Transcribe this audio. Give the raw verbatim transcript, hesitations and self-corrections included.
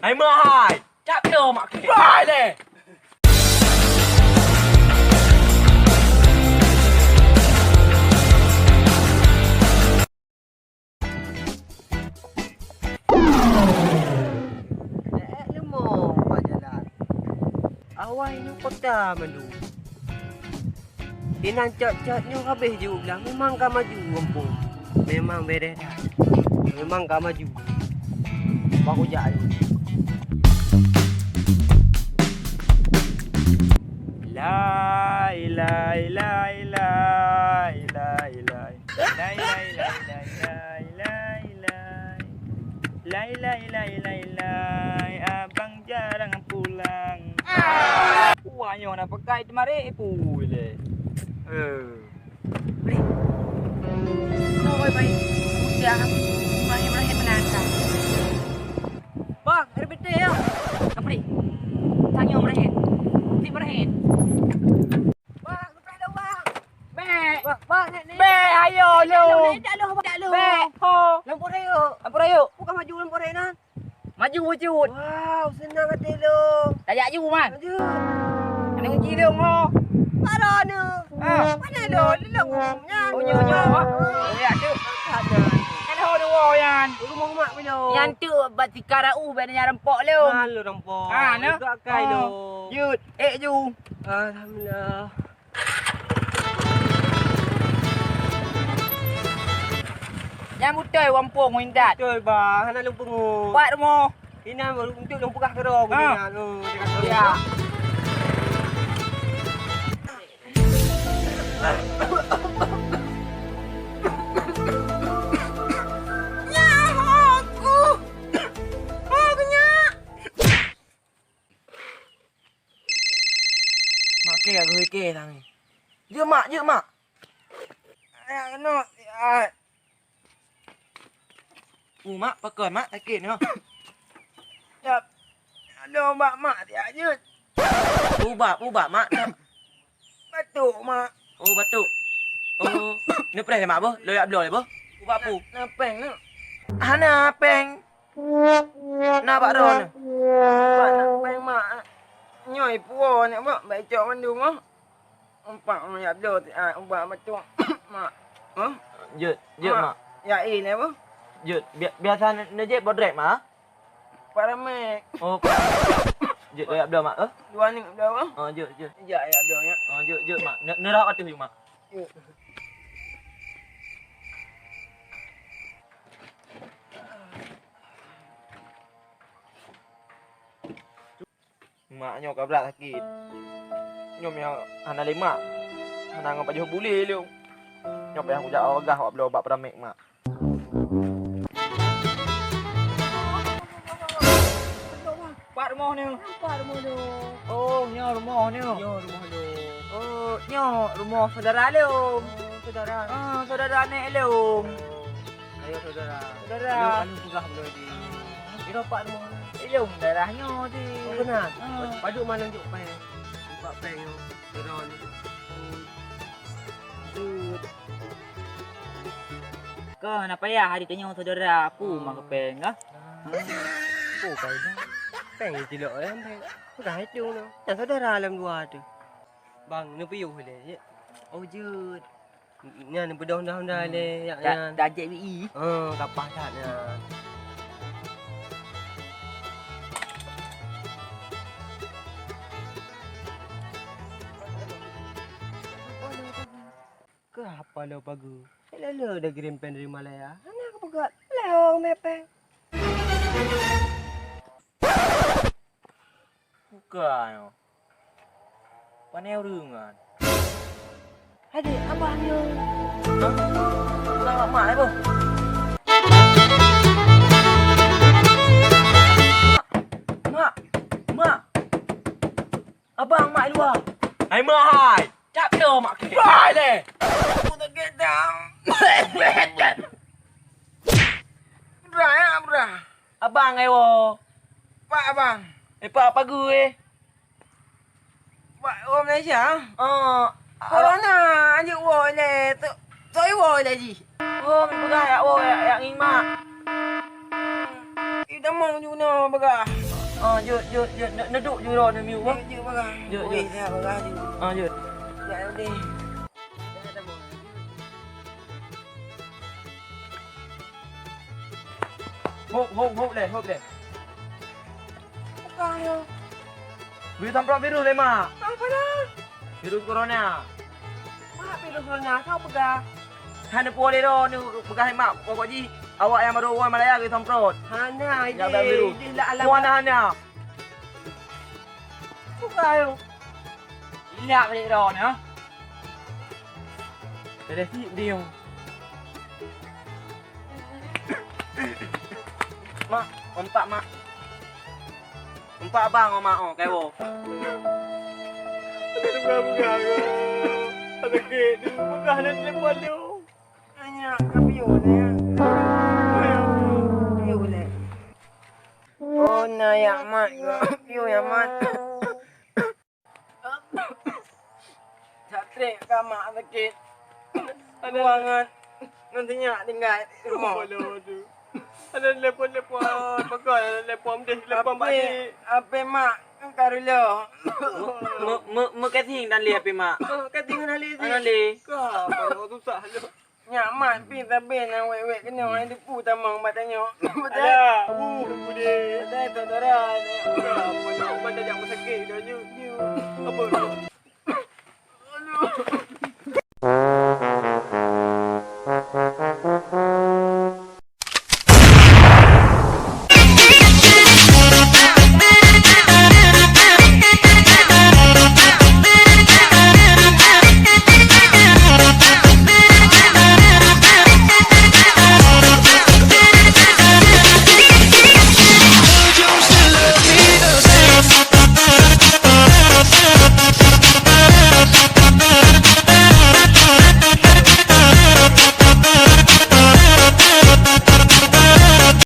Hai meuhai, cap bloe mak kèe. Wah, leh. Ék-ék leumo bak jalan. Awai nyoe kota mandum. Inan cot-cot nyoe habéh jiôh blang, memang ka maju gampông. Memang beureh that. Memang ka maju. Bak ujak nyoe. Lai, lai, lai, lai, lai, lai. Lai, lai, lai, lai, lai, lai, lai. Lai, lai, lai, lai, lai, abang jarang pulang. Wah, nyoe na peugah teumari pui lé. Eh. Boleh. Kau baik-baik. Usia aku. Meraih-meraih menantang. Bang, ada betul ya? Apa ni? Tanya meraih. Nanti meraih. Bang, lepas dah, Bang. Bek. Bang, bang, naik, naik. Bek, ayo, lu. Naik, naik, lu, naik, lu. Bek, ho. Lampu raya. Lampu raya. Bukan maju lampu raya, nah. Maju, maju. Wow, senang hati lu. Tajak ju, man. Maju. Ada kunci dia, ho. Parah ni. Ah. Mana lu? Lu dah ngomong, nyan. Oh, nyoe, nyoe. Oh, ya, tu. Ada. Kan ho dua, yan. Rumah mak, bila. Yan tu, bat tikar, uh, bat nyarang pok lu. Ah, lu rempok. Ah, nah. Itu akai lu. Yut, eh, ju. Alhamdulillah. Nyan beutôi gampông Indat. Beutôi, bah. Hana lôn peungeut. Pat rumoh. Inan baru untuk lôn peugah keudroe. Ha. Inan, oh, cakap keudroe. Ya. Nyaho ku. Ho nyak. Mak kèe, geuh kèe tangai. Jeuet, Mak, jeuet, Mak. Ayak keunoe siat. Uh, Mak, pakon, Mak, sakét nyoe. Yap. Aduh, bak Mak siat jeuet. Ubak, ubak, Mak. Batuk, Mak. Oh, batuk. Oh, neupreh lé, Mak, boh? Lôn jak bloe lé, boh? Ubak peue? Na, na péng, na. Hana péng. Na bak droeneuh. Mak, nak péng, Mak. Nyoe ipuwoe nyoe, Mak. Bèk icok mandum, Mak. Umpak, Mak, jak bloe, ah, ubat batuk, Mak. Hah? Jeuet, jeuet, Mak. Mak. Jak ie nyoe, Mak. Jeuet. Bia-, biasa ne-, neujép bodrek, Mak? Paramek. Oh, jeuet, jak bloe, Mak, eh? Dua ni bloe, Mak. Oh, jeuet, jeuet. Jak, jak bloe, nyak. Oh, jeuet, jeuet, Mak. Ne-, neurhah ateueh, Mak. Jeuet. Mak nyoe ka brat sakét. Nyoe meuhana lé mak, hana ngon pajoh bulé lé. Nyoe payah kujak awak gah awak bloe ubat Paramek, Mak. Pat rumoh nyoe? Pat rumoh nyoe? Oh, nyoe rumoh nyoe. Nyoe rumoh lôn. Oh, nyoe rumoh syedara lôn. Oh, syedara. Ah, syedara nèk lôn. Ayo, syedara. Syedara. Ayo, ayo peugah bak lôn di. Di pat rumoh? Di lôn daerah nyoe di. Oh, keunan? Ah. Padub malam jok péng. Empat péng nyoe. Syedara ni. Duit. Kah na payah hari tanyoe syedara, aku mah keu péng kah? Ah. Apa faedah? Péng cilok ayam péng. Peugah itu nyoe. Nyan syedara lam dua tu. Bang, neupiôh lé, ya? Oh, jeuet. Nyan beudôh dah-dah lé, ya, nyan. Dah cek bi i. Oh, kapah that nyan. Keu apa lôn pageue? Lé-lé dah kirim péng dari Malaya. Hana kupeugah lé ong mé péng. Bukan. Pane ureueng kan? Adik, abah nyoe. Hah? Bukan mak, mak, eh, boh? Mak, mak, mak. Abang mak luwa. Hai, mak, hai. Cap dia mak kèe. Wah, leh. Aku sakét dah. Brah, ya, brah. Abang, eh, wo. Pak abang. Eh, pak apa gue? Pak, oh, Malaysia? Oh. Corona, anjing, wo, leh. Tu, tu, wo, leh, ji. Oh, mi peugah, ya, wo, ya, ya, ngieng mak. Ih, damong ju na bagah. Ah, jeuet, jeuet, jeuet. Ne-, neuduek ju droeneuh miyueb, bah. Jeuet, jeuet, bagah. Jeuet, jeuet. Jeuet. Ah, jeuet. Jak udeh. Hop, hop, hop lé, hop lé. Bukan ya. Bri samprot virus lé, Mak. Apa dah? Virus corona. Mak, virus corona, kau peugah? Hana puwoe lé droeneuh peugah, Mak. Pokok jih awak nyang barô woe Malaya geusamprot. Hana, ya, ideh, virus. Ideh lah alam. Muana hana. Bukan ya. Ilak balik droeneuh. Tadi si dia. Mak, empat, Mak. Empat bang, oh, Mak, oh, kawo. Bukan, bukan, bukan. Sakit. Bukan, ada telepon tu. Nanya, kapiu ni, ya? Kapiu ni. Oh, na ya, Mat. Kapiu ya, Mat. Sakét ka mak sakét. Aduh. Ruangan. Ngon sinyak tinggai rumoh. Aduh, aduh. Ada telepon-telepon. Bagus ada telepon. Mending telepon bak adik. H P mak ka ruloh. Me-, me-, me-, meukeusing dan lé H P mak. Ah, keusing dan lé sih. Dan lé. Ka, susah lu. Nyak mat pih sabe na wék-wék keunoe hai teupeu tamong bak tanyoe. Alah, uh, budé. Padahai saudara ni. Apa nak ubat tajak bersakit dah nyu, nyu. Apa?